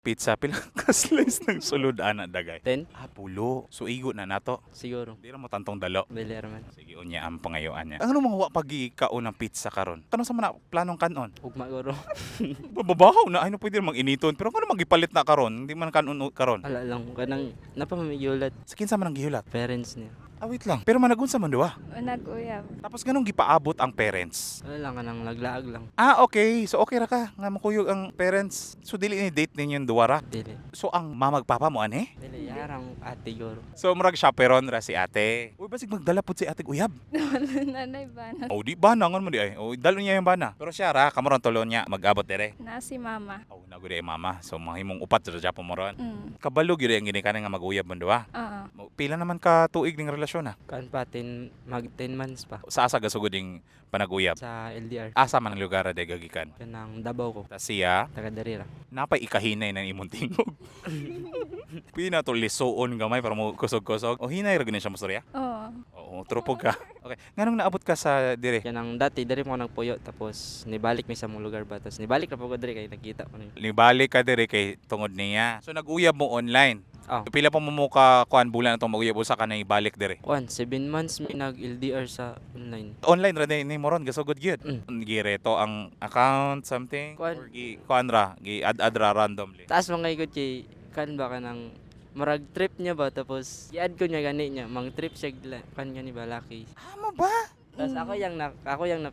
Pizza, pila ka slice ng sulod ana, dagay? 10? Ah, pulo. So igo na nato. Siguro. Di ra mo tantong dalo. Dili ra man. Sige, unya ang pangayuan niya. Ang ano mga wa pagikaon ng pizza karon? Kano sa man na planong kanon? Ugma guro. Bababaw na ay no pwede mang initon. Pero kung ano magipalit na karon, hindi man kanon karon. Ala lang. Kanang napamamigulat. Sa kinsa man ang gihulat? Parents niya. Ah, wait lang. Pero managunsa man duha. Nag-uyab. Tapos ganong gipaabot ang parents. Wala lang, kanang naglaag lang. Ah, okay. So okay ra ka nga makuyog ang parents. So dili ni date ninyo yung duwa ra. Dili. So ang mamag papa mo ane? Dili yarang ate guro. So murag chaperon ra si ate. Uy, basig magdala pud si ate og uyab. Nanay ba na? Oh, di bana ngon mo di ay. Oh, dalo niya yung bana. Pero siya ra kamoron tulo niya mag-abot dire. Na si mama. Oh, nago di ay mama. So mahimong upat ra japon mo ron. Kabalo gyud ang ginikanan nga mag-uyab man duha. Oo. Pila naman ka tuig ning relasyon ah? Kan pa 10, mag 10 months pa. Sa asa gasugod ning panag-uyab? Sa LDR. Asa man ang lugar ra gagikan? Kanang Davao ko. Ta siya Taga diri ra. napay ikahinay ng imong tingog. Pwede na to lisuon gamay para mo kusog-kusog. O hinay ra gyud ni siya mostorya? Oo. Oo, trupo ka. Okay. Nganong naabot ka sa dire? Kanang dati diri mo ako nagpuyo, tapos nibalik mi sa mong lugar ba, tapos nibalik ra po ko diri kay nagkita ko niya. Nibalik ka dire kay tungod niya. So nag-uyab mo online. Oh. Pila pa mo mo ka kuan bulan atong mag-uyab, usa ka na ibalik dire? Kuan, 7 months mi nag LDR sa online. Online ra ni mo ron gasugod gyud. Gireto ang account something Kuan. or gi kuan ra, gi add-add ra randomly? Taas mga ikot kay kan ba, kanang murag trip niya ba, tapos i-add ko niya gani niya mang trip siya kan gani ba laki. Amo ba? Tapos ako yang na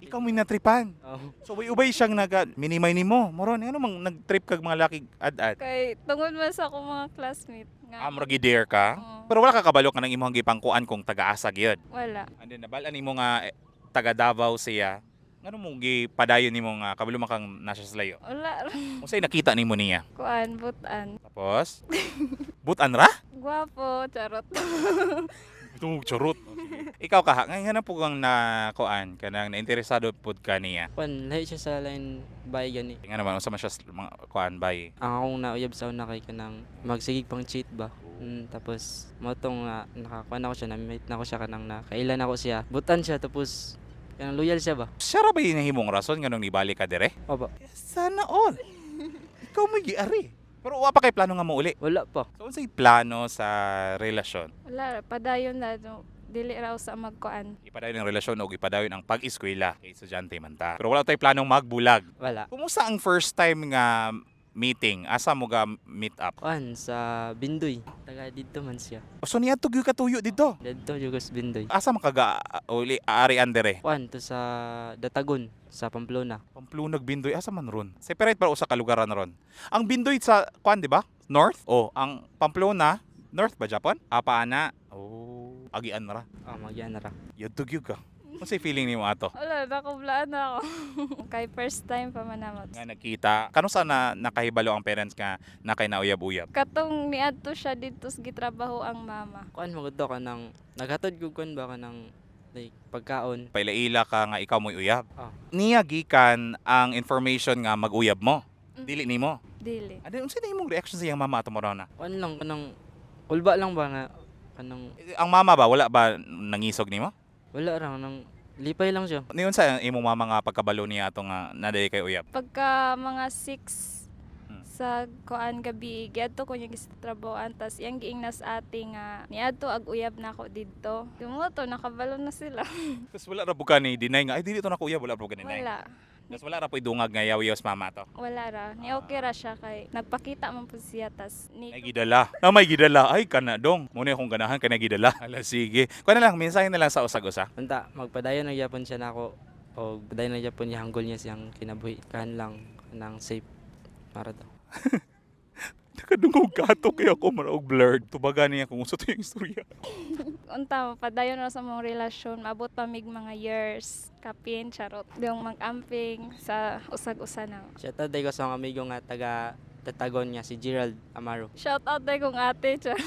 Ikaw may natripan. Oh. So ubay siyang naga minimay nimo. Moron ano mang nag-trip kag mga laki add-add? Kay tungod man sa akong mga classmate nga. Ah, murag gi-dare ka? Oo. Pero wala ka kabalo ka ng imong gipangkuan kung taga-asa gyud? Wala. And then nabal-an nimo nga eh, taga Davao siya. Ngano mo gipadayon nimo nga kabalo man kang nasa sa layo? Wala. Unsay nakita nimo niya? Kuan, butan. Tapos butan ra? Guwapo, charot. Itong charot. Ikaw ka, ngayon na po kang nakuan kanang nainteresado pud ka niya? Kuan, lahi siya sa line bay gani. Nga naman unsa man siya mga kuan bay? Ang akong nauyab sa una kay kanang magsigig pang cheat ba. Tapos mo tong nakakuan ako siya, na-meet na ako siya, kanang nakailan ako siya. Butan siya, tapos kanang loyal siya ba. Siya ra ba yung nahimong rason nganong nibalik ka dire? Opo. Sana all. Ikaw mo giari. Pero wa pa kay plano nga mo uli? Wala pa. So unsay plano sa relasyon? Wala, padayon na. No. Dili raw sa magkuan. Ipadayon ang relasyon o ipadayon ang pag-eskwela kay estudyante man ta. Pero wala tay planong magbulag. Wala. Kumusta ang first time nga meeting? Asa mo ga meet up? Kuan, sa Bindoy. Taga didto man siya. So niadto gyud katuyo didto? Didto jud ko sa Bindoy. Asa man kaga uli aarian dire? Kuan to sa Datagon sa Pamplona. Pamplunag Bindoy, asa man ron? Separate para usa ka lugaran ron. Ang Bindoy sa kuan, di ba? North? Oh, ang Pamplona, north ba Japon? Apa ana? Oh, agian ra. Oh, magyan ra. Yadto gyud ka. Unsay feeling nimo ato? Wala, nakublaan na ako. Kay first time pa man namo. Nga nagkita, kano sa na nakahibalo ang parents nga na kay nauyab-uyab? Katong niadto siya didto sa gitrabaho ang mama. Kuan mo gud to, kanang naghatod ko kuan ba, kanang like pagkaon. Paila-ila ka nga ikaw mo'y uyab. Ah. Niya gikan ang information nga mag-uyab mo. Dili nimo. Dili. Ano unsay na imong reaction sa iyang mama ato mo na? Kuan lang, kanang kulba lang ba nga kanang Ang mama ba wala ba nangisog nimo? Wala ra, kanang lipay lang siya. Niyon sa imong mama nga pagkabalo niya ato nga naday kay uyab? Pagka mga 6 sa kuan gabi, giadto ko niya gitrabahoan, tas iyang giingnas ate nga niadto ag uyab nako didto. Mo to nakabalo na sila. Tapos wala ra buka ni deny nga ay dili to nako uyab, wala ra buka deny? Wala. Tapos wala ra po idungag nga yaw sa mama to? Wala ra. Ni okay ra siya kay nagpakita man pud siya tas ni May gidala. Na may gidala. Ay kana dong. Muna akong ganahan kay gidala. Ala sige. Kuan na lang mensahe na lang sa usag-usa. Unta magpadayon na gyapon siya nako og padayon na gyapon niya hanggol niya siyang kinabuhi kan lang kanang safe para daw. Nakadungog kato kay ako maraog blurred. Tubagan niya kung unsa to yung istorya. Unta padayon ra sa mong relasyon, maabot pa mig mga years kapin, charot. Yung mag-amping sa usag-usa na. Shout out ko sa mga amigo nga taga Tatagon nga si Gerald Amaro. Shout out day kong ate char.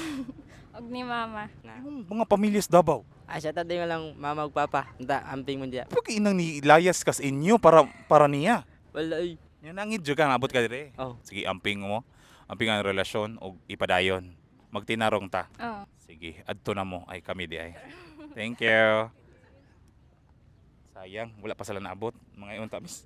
Og ni mama. Nga. Yung mga pamilya sa Davao. Ah, shout out ko lang mama ug papa. Unta amping mo diya. Pag inang ni layas kas inyo para niya. Wala ay. Yan nangid jud ka nga abot ka dire. Oh. Sige, amping mo. Amping ang relasyon og ipadayon. Magtinarong ta. Oh. Sige, adto na mo ay kami di ay. Thank you. Sayang, wala pa sila naabot. Mga iyon tamis.